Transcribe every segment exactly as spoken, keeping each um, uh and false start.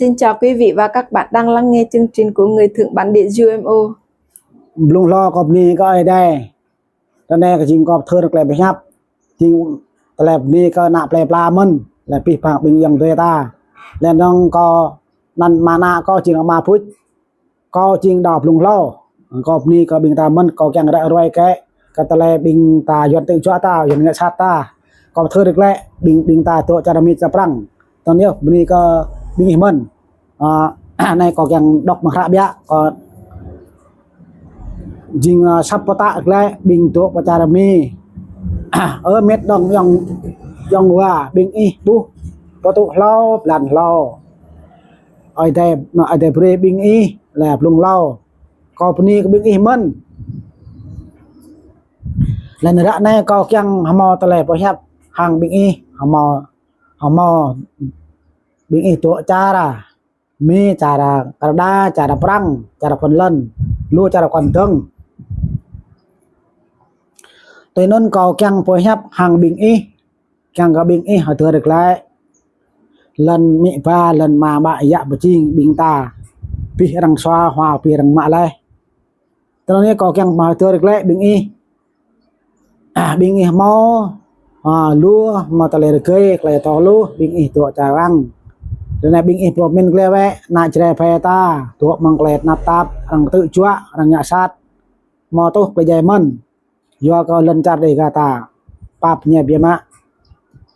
Xin chào quý vị và các bạn đang lắng nghe chương trình của Người Thượng Bản Địa U M O. Blung hlâo kâo bơni kơ Ơi Adai. Ră anai kâo jing kâo pơthâo glaĭ pơhiăp. Jing tơlơi bơni kơ ană plei pla mơ̆n, lĕ abih bang ƀing ayŏng adơi ta. Lĕ anŭn kâo anăn mơ̆ng ană kâo jing Ama Phuč. Kâo jing đaŏ blung hlâo. Kâo bơni kơ ƀing ta mơ̆n, kâo kiăng ră ruai kơ, kơ tơlơi ƀing ta Yuan tơjuă ta, Yuan ngă sat ta. Kâo pơthâo glaĭ ƀing, ƀing ta dŏ čar Mi čar Prăng. Tơl anŭn yơh, bơni kơ ƀing ih mơ̆n. Ơ, anai kâo kiăng đŏk mơ̆ng hră biă, kâo jing, ơ, săp pơtă glaĭ ƀing dŏ pơ čar Mi. Ơ, mĕt dong ayŏng, ayŏng wa, ƀing ih ƀuh, pơtŭ hlâo, blan hlâo. Ơi Adai, Ơi Adai brơi ƀing ih, lĕ blung hlâo. Kâo bơni kơ ƀing ih mơ̆n. Lĕ ră anai kâo kiăng hmâo tơlơi pơhiăp hăng ƀing ih, hmâo, hmâo ƀing ih dŏ čar Mi, čar Kơnada, čar Prăng, čar Phần Lan, lu čar kŏn dơ̆ng. Tui anŭn kâo kiăng pơhiăp hăng ƀing ih, kiăng kơ ƀing ih hơdơr glaĭ. Lŏn amĭ ama, lŏn ama ƀă yă pơjing ƀing ta. Abih arăng sua hua, abih arăng mă laih. Tơl anŭn yơh kâo kiăng hmâo hơdơr glaĭ ƀing ih. Ƀing ih hmâo, ơ, lu, hmâo tơlơi rơgơi, tơlơi tŏ lu, ƀing ih dŏ čar arăng. Ră anai ƀing ih pơmĭn glaĭ bĕ, ană Jrai ƀing ta, dŏ amăng tơlơi tơnap tap, arăng tơjuă, arăng ngă sat. Hmâo tuh tơlơi djai mơ̆n. Yua kơ lŏn čar Dega ta pap ñe biă mă.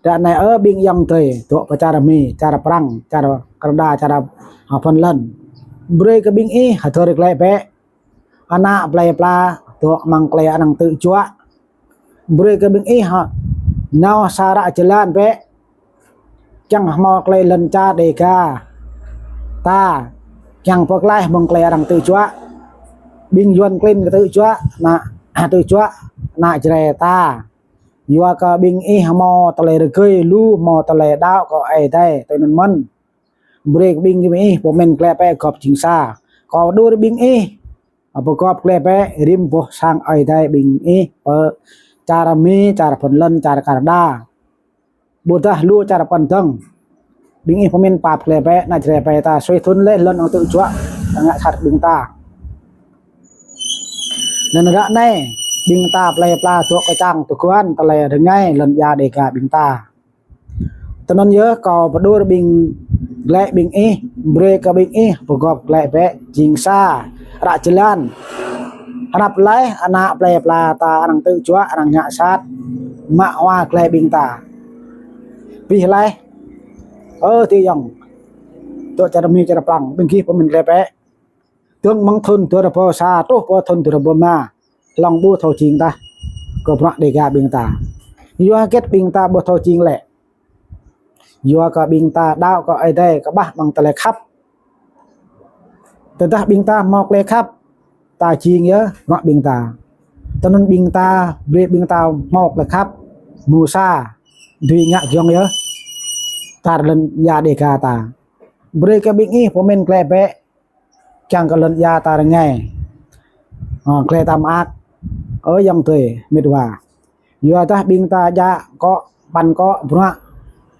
Ră anai ơ ƀing ayŏng adơi dŏ pơ čar Mi, čar Prăng, čar Kơnada, čar, ơ, Phần Lan. Brơi kơ ƀing ih hơdơr glaĭ bĕ. Ană plei pla dŏ amăng tơlơi arăng tơjuă. Brơi kơ ƀing ih hă, nao sa ră jơlan bĕ. Kiăng hmâo tơlơi lŏn čar Dega ta, kiăng pơklaih mơ̆ng tơlơi arăng tơjuă. Ƀing Yuan klin kơ tơjuă, ană, tơjuă, ană Jrai ta. Yua kơ ƀing ih hmâo tơlơi rơgơi lu, hmâo tơlơi đaŏ kơ Ơi Adai, tui anŭn mơ̆n. Brơi kơ ƀing ih pơmĭn glaĭ bĕ gŏp jing sa. Kâo pơđur ƀing ih pơgop glaĭ bĕ rĭm boh sang Ơi Adai ƀing ih pơ čar Mi, čar Phần Lan, čar Kơnada. Ƀôdah lu čar kŏn dơ̆ng. Ƀing ih pơmĭn pap glaĭ bĕ, ană Jrai ƀing ta sui thun laih lŏn arăng tơjuă, arăng ngă sat ƀing ta. Anŭn ră anai, ƀing ta plei pla dŏ kơčăng tơguan tơlơi rơngai lŏn ia Dega ƀing ta. Tui anŭn yơh kâo pơđur ƀing glaĭ ƀing ih, brơi kơ ƀing ih pơgop glaĭ bĕ jing sa, ră jơlan. Hrăp laih ană plei pla ta arăng tơjuă, arăng ngă sat, mă hua glaĭ ƀing ta. Abih laih, ơ adơi ayŏng dŏ čar Mi čar Prăng, ƀing gih pơmĭn glaĭ bĕ. Dơ̆ng mơ̆ng thun dua rơbâo sa truh pơ thun dua rơbâo rơma, hlŏng ƀu thâo jing tah kơ bruă Dega ƀing ta. Yua hơget ƀing ta ƀu thâo jing lĕ? Yua kơ ƀing ta đaŏ kơ Ơi Adai kơƀah amăng tơlơi khăp. Tơdah ƀing ta hmâo tơlơi khăp, ta jing yơh bruă ƀing ta. Tui anŭn ƀing ta, brơi ƀing ta hmâo tơlơi khăp, hmâo sa, dưi ngă giŏng yơh čar lŏn ia Dega ta. Brơi kơ ƀing ih pơmĭn glaĭ bĕ, kiăng kơ lŏn ia ta rơngai. Ơ, glaĭ ta mơak. Ơ ayŏng adơi, mĕt wa. Yua dah ƀing ta djă akŏ, păn akŏ bruă,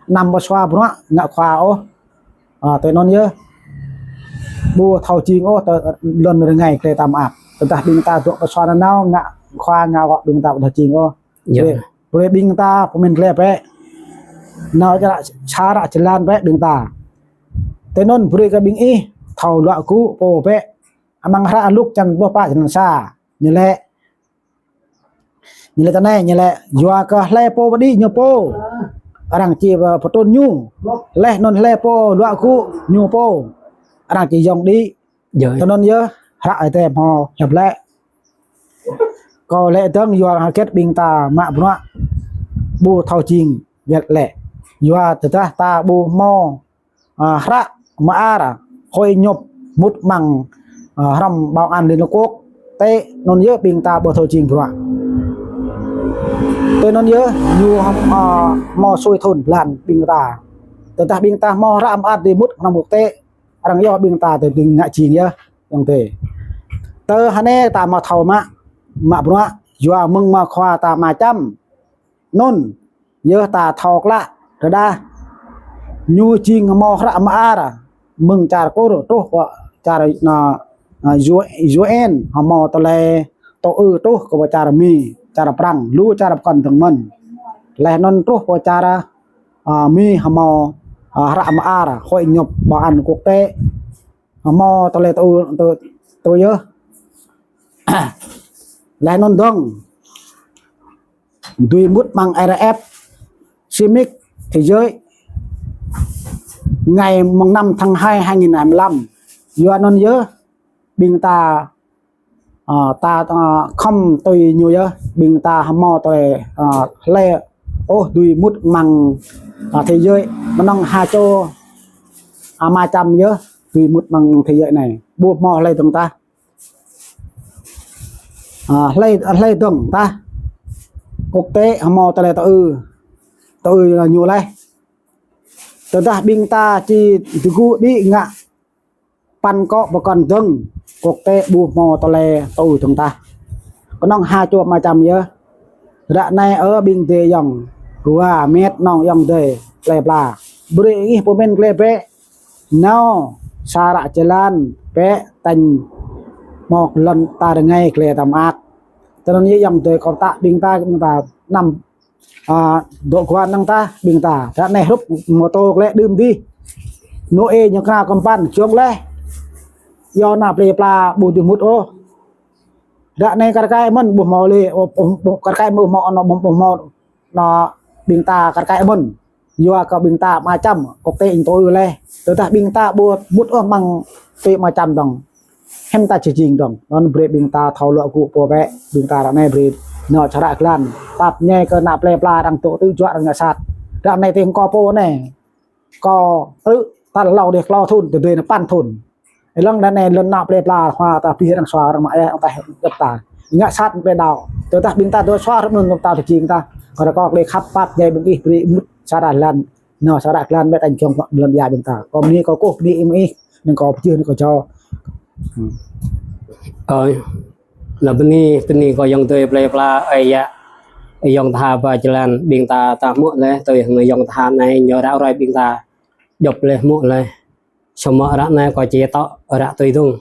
anăm pơsua bruă, ngă khua ôh. Ơ, tui anŭn yơh. Ƀu thâo jing ôh, tơ lŏn rơngai glaĭ ta mơak. Tơdah ƀing ta dŏ pơsua nanao, ngă khua ngă akŏ ƀing ta ƀu thâo jing ôh. Yơh. Brơi, brơi ƀing ta pơmĭn glaĭ bĕ. Nao čar, sa ră jơlan bĕ ƀing ta. Tui anŭn brơi kơ ƀing ih thâo luă gŭ pô bĕ. Amăng hră Luk čăn pluh pă črăn sa. Ñu laĭ, ñu laĭ tui anai, ñu laĭ, yua kơ hlơi pô pơđĭ ñu pô, arăng či pơtrŭn ñu. Laih anŭn hlơi pô luă gŭ ñu pô, arăng či yŏng đĭ. Yơh. Tui anŭn yơh, hră Ơi Adai hmâo hiăp laĭ. Kâo laĭ dơ̆ng yua hơget ƀing ta mă bruă ƀu thâo jing hơget lĕ. Yua tơdah ta ƀu hmâo, ơ, hră mơar, hội nhập mŭt amăng, ơ, hrŏm bảo an Liên Hợp Quốc, tơ anŭn yơh ƀing ta ƀu thâo jing bruă. Tui anŭn yơh ñu, ơ, hmâo sui thun blan ƀing ta. Tơdah ƀing ta hmâo hră mơar dưi mŭt hrŏm quốc tế, arăng yua ƀing ta tơ ƀing ngă jing yơh, ayŏng adơi. Tơ hơnai ta hmâo thâo mă, mă bruă, yua mơ̆ng mơ̆ khua ta mă čăm. Anŭn, yơh ta thâo klă, rơđah. Ñu jing hmâo hră mơar, mơ̆ng čar Kur truh pơ čar, na, na, U-, U N, hmâo tơlơi tŭ ư truh kơ pơ čar Mi, čar Prăng, lu čar pơkŏn dơ̆ng mơ̆n. Laih anŭn truh pơ čar, a, Mi hmâo, a, hră mơar, Hội nhập Bảo an Quốc tế, hmâo tơlơi tŭ ư, tŭ, tŭ ư yơh. Laih anŭn dơ̆ng, dưi mŭt amăng R F, Summit Thế giới, ngày mùng năm tháng hai hai nghìn hai mươi lăm. Yua anŭn yơh, ƀing ta, a, ta, a, khŏm tui ñu yơh, ƀing ta hmâo tơlơi, a, hlơi ôh dưi mŭt amăng, a, thế giới, kơnơ̆ng ha čô, a, Ama Čăm yơh dưi mŭt amăng thế giới anai. Ƀu hmâo hlơi dơ̆ng tah. A, hlơi, hlơi dơ̆ng tah. Quốc tế hmâo tơlơi tŭ ư, tŭ ư ñu laih. Tơdah ƀing ta či tơgŭ đĭ ngă păn kŏ pơkŏn dơ̆ng, quốc tế ƀu hmâo tơlơi tŭ ư dơ̆ng tah. Kơnơ̆ng ha čô Ama Čăm yơh. Ră anai ơ ƀing adơi ayŏng, wa met nong ayŏng adơi plơi pla, brơi ih pơmĭn gleh bĕ. Nao sa ră jơlan bĕ, tañ mơ̆ lŏn ta rơngai gleh ta mơak. Tơnăn yơh ayŏng adơi kơ ta ƀing ta, ƀing ta năm, a, dŏ guan năng tah ƀing ta. Ră anai hrup mô tô gleh đưm dih. Nô ê ñu kơnao kơmpăn giŏng laih. Yua ană plơi pla ƀu dưi mŭt ôh. Ră anai kar kaĭ mơ̆n ƀu hmâo lĕ, ƀu, ƀu, ƀu, kar kaĭ mơ̆n ƀu hmâo, anŭn ƀu, ƀu hmâo, anŭn ƀing ta kar kaĭ mơ̆n. Yua kơ ƀing ta Ama Čăm, quốc tế ing tŭ ư laih. Tơdah ƀing ta ƀu mŭt ôh amăng tui Ama Čăm dơ̆ng, hiư̆m ta či jing dơ̆ng. Anŭn brơi ƀing ta thâo luă gŭ pô bĕ, ƀing ta ră anai brơi nao čơră glan. Pap ñai kơ ană plơi pla arăng tŭ tŭ juă arăng ngă sat. Ră anai tơ̆ng kâo pô anai. Kâo tŭ tal hlâo dih klâo thŭn, tơdơi anai păn thŭn. Ih lăng ră anai lŏn ană plơi pla hua ta pih arăng sua arăng mă ih arăng tah djŏp ta. Ngă sat plơi đaŏ. Tơdah ƀing ta dŏ sua hrup anŭn ta tơjing ta. Kâo ră kâo klĕ khăp pap ñai ƀing ih brơi mŭt sa ră glan. Nao sa ră glan bĕ tañ giŏng lŏn ia ƀing ta. Kâo bơni kâo kơkuh bơni ih mơ̆ng ih. Năng kâo pơjưh năng kâo jao. Ơ, ană bơni, bơni kơ ayŏng adơi plơi pla, ơi yă, ayŏng tha ba jơlan ƀing ta ta hmư̆ laih, tui hăng ayŏng tha anai ñu ră ruai ƀing ta djŏp laih hmư̆ laih. Samơ̆ ră anai kâo či tŏ ră tui dơ̆ng.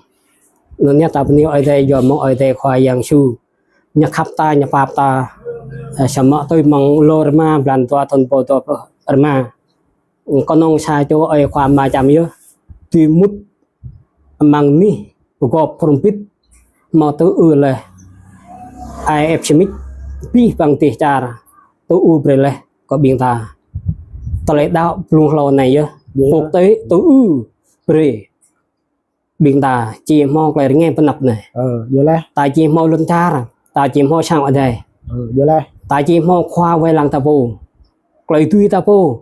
Anŭn yơh ta bơni Ơi Adai yua mơ̆ng Ơi Adai Khua Yang Yêsu. Ñu khăp ta, ñu pap ta, ơ, samơ̆ tui mơ̆ng lô rơma blan dua thŭn pô dua pluh rơma. Kơnơ̆ng sa čô ơi khua Ama Čăm yơh dưi mŭt amăng anih pơgop pơrŭmpit hmâo tŭ ư laih. I F Summit abih bang dêh čar tŭ ư brơi laih kơ ƀing ta. Tơlơi đaŏ blung hlâo anai yơh. Quốc tế tŭ ư brơi ƀing ta či hmâo tơlơi rơngai pơ anăp anai. Ơ, yơh laih. Ta či hmâo lŏn čar, ta či hmâo sang adai. Ơ, yơh laih. Ta či hmâo khua wai lăng ta pô. Tơlơi dưi ta pô.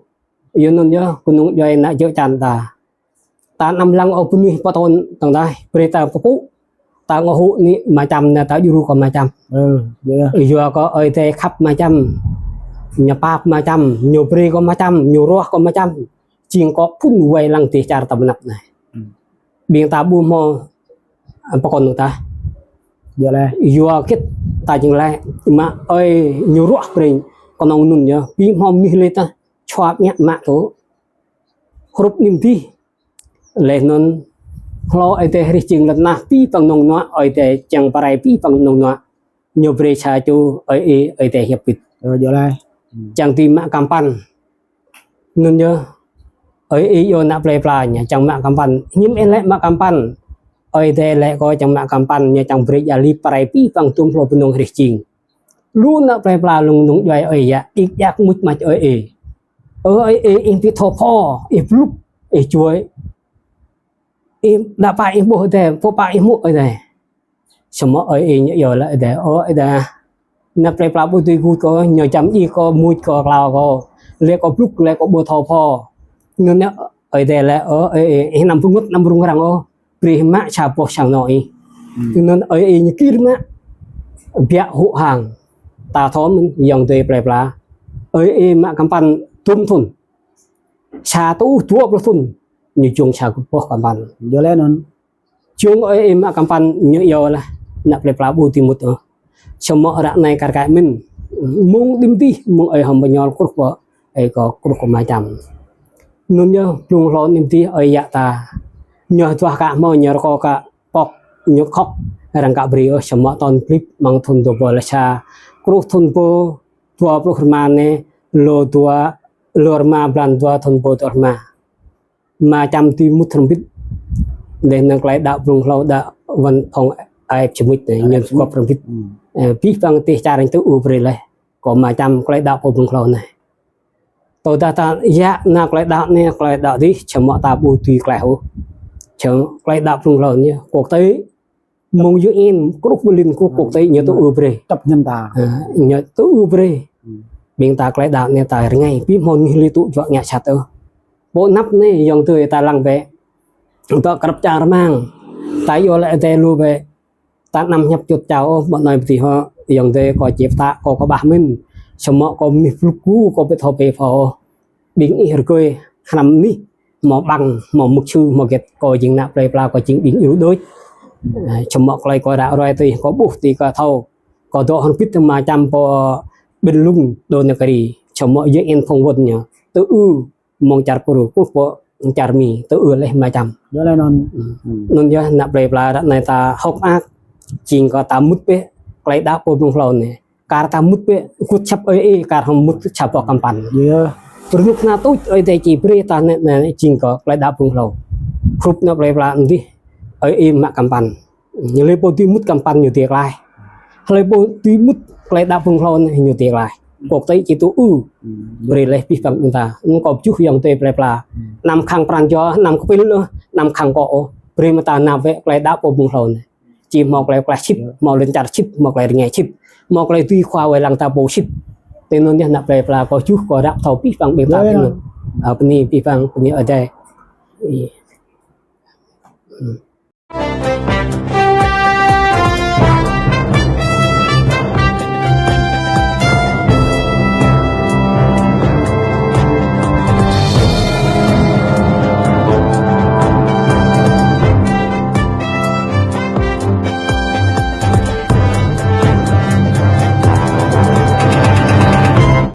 Yua anŭn yơh, kơnung djuai ană djơ̆ čan ta. Ta anăm lăng ôh bơnuih pơtôn tơ̆ng tah, brơi ta pơpŭ. Ta ngŏ hŭ anai Ama Čăm anai ta djru kơ Ama Čăm. Ơ, yơh. Yua kơ Ơi Adai khăp Ama Čăm. Ñu pap Ama Čăm, ñu brơi kơ Ama Čăm, ñu ruah kơ Ama Čăm. Jing kơ phŭn wai lăng dêh čar ta pơ anăp anai. Ƀing ta ƀu hmâo, ơ, pơkŏn tah. Yua laih. Yua kơ ta jing laih, mă ơi ñu ruah brơi kơnơ̆ng anŭn yơh, ƀu hmâo mơnuih lĕ tah. Čuă mă mă tŭ. Hrup anŭn dih. Laih anŭn hlâo Ơi Adai hrih jing lŏn tơnah abih bang nong nuă, Ơi Adai čang pơrai abih bang nong nuă. Ñu brơi sa čô ơi ê, Ơi Adai hiăp bit. Ơ, yơh laih. Čang dưi mă kơmpăn. Anŭn yơh, ơi ê yơh ană plơi pla ñu čang mă kơmpăn. Hiư̆m ih lĕ mă kơmpăn. Ơi Adai lĕ kơ čang mă kơmpăn, ñu čang brơi djă̱ lip pơrai abih bang tum hlâo bơnong hrih jing. Lu ană plơi pla lŏng nung djuai ơi yă, ih djă̱ mŭt mă ơi ê. Ơ ơi ê, ih ƀu thâo pô, ih blŭk, ih juăi. Ih đa pă ih ƀuh Ơi Adai, pô pă ih hmư̆ Ơi Adai. Samơ̆ ơi ê ñu yơh laĭ Ơi Adai, ơ Ơi Adai. Ană plơi pla ƀu dưi gŭt kơ, ñu čăm djik kơ, mŭt kơ, klao kơ. Lĕ kơ blŭk, lĕ kơ ƀu thâo pô. Anŭn yơh Ơi Adai laĭ, ơ ơi ê, ih anăm pơngŭt, anăm rŭng răng ôh. Brơi mă sa boh sang anŏ ih. Anŭn ơi ê ñu kir mă. Biă hŭ hăng. Ta thâo mơ̆n ayŏng adơi plơi pla. Ơi ê mă kơmpăn dŭm thŭn. Sa rơtuh dua pluh thŭn. Ñu jung sa boh kơmpăn. Yơh laih anŭn. Jung ơi ê mă kơmpăn ñu yơh laih. Ană plơi pla ƀu dưi mŭt ôh. Samơ̆ ră anai kar kaĭ mơ̆n. Mơ̆ng đĭ mơdih, mơ̆ng ơi hơm pơñol kruh pơ ơi kơ kruh kơ Ama Čăm. Anŭn yơh, blung hlâo anai mơdih ơi yă ta. Ñu duah kơ hmâo, ñu rơkâo kơ pŏk, ñu khŏk, arăng kơ brơi ôh, samơ̆ tơl blip mơ̆ng thun dua rơbâo lă sa, truh thun rơbâo dua pluh rơma anai, lơ dua, lơ rơma blan dua thun rơbâo dua rơma. Ama Čăm tui mŭt hrŏm hơbĭt. Dêh nao tơlơi đaŏ blung hlâo đaŏ văn phòng ai čơmŭt anai, ñu gŏp hrŏm hơbĭt. Ơ, abih bang tơlơi čar anŭn tŭ ư brơi laih kơ Ama Čăm tơlơi đaŏ pô blung hlâo anai. Tơdah ta yă nao tơlơi đaŏ anai, tơlơi đaŏ adih, samơ̆ ta ƀu tui tơlơi ôh. Samơ̆ tơlơi đaŏ blung hlâo anai, quốc tế, mơ̆ng U N, truh ƀơi Liên Hợp Quốc, quốc tế ñu tŭ ư brơi. Chấp nhận ta. Ơ, ñu tŭ ư brơi. Ƀing ta tơlơi đaŏ anai ta rơngai, abih hmâo anih lui tŭ juă ngă sat ôh. Pô anăp anai, ayŏng adơi ta lăng bĕ. Tơl krăp čar rơmang. Ta yua lĕ adai lu bĕ. Ta anăm hiăp čut čao ôh, ƀơi anai pơtih hŏ, ayŏng adơi kâo či pơtă, kâo kơƀah mơ̆n. Samơ̆ kâo mơnuih pluk gu, kâo ƀu thâo pĕ pho ôh. Ƀing ih rơgơi hrăm anih, hmâo ƀăng, hmâo mŭk su, hmâo get, kâo jing ană plơi pla, kâo jing ƀing iu đôč. Ơ, samơ̆ tơlơi kâo ră ruai tui, kâo ƀuh tui kâo thâo. Kâo dŏ hrŏm hơbĭt Ama Čăm pô ƀing lung đô năk kri. Samơ̆ yua ih phung wơ̆t ñu. Tŭ ư mơ̆ng čar Pru, truh pơ čar Mi, tŭ ư laih Ama Čăm. Yua laih anŭn. Anŭn yơh ană plơi pla ră anai ta hơ̆k mơak, jing kơ ta mŭt bĕ, tơlơi đaŏ pô blung hlâo anai. Kar ta mŭt bĕ, gŭt čăp ơi ơi, kar hăng mŭt čăp pơ kơmpăn. Yơh. Pơrơnŭk anai tŭ ơi adai či brơi ta anai, anai jing kơ tơlơi đaŏ blung hlâo. Hrup ană plơi pla adih, ơi ơi mă kơmpăn. Hlơi pô tui mŭt kơmpăn ñu tui tơlơi. Hlơi pô tui mŭt tơlơi đaŏ blung hlâo anai ñu tui tơlơi. Quốc tế či tŭ ư. Brơi laih abih bang ƀing ta. Anŭn kâo pơjuh ayŏng adơi plơi pla. Anăm khăng pran jua, anăm kơpĭl ôh, anăm khăng akŏ ôh. Brơi mơta nao bĕ tơlơi đaŏ pô blung hlâo anai. Či hmâo tơlơi tơlơi sĭt, hmâo lŏn čar sĭt, hmâo tơlơi rơngai sĭt. Hmâo tơlơi tui khua wai lăng ta pô sĭt. Tui anŭn yơh ană plơi pla kâo pơjuh kâo ră thâo abih bang ƀing ta tui anŭn. Ơ, bơni abih bang, bơni adai.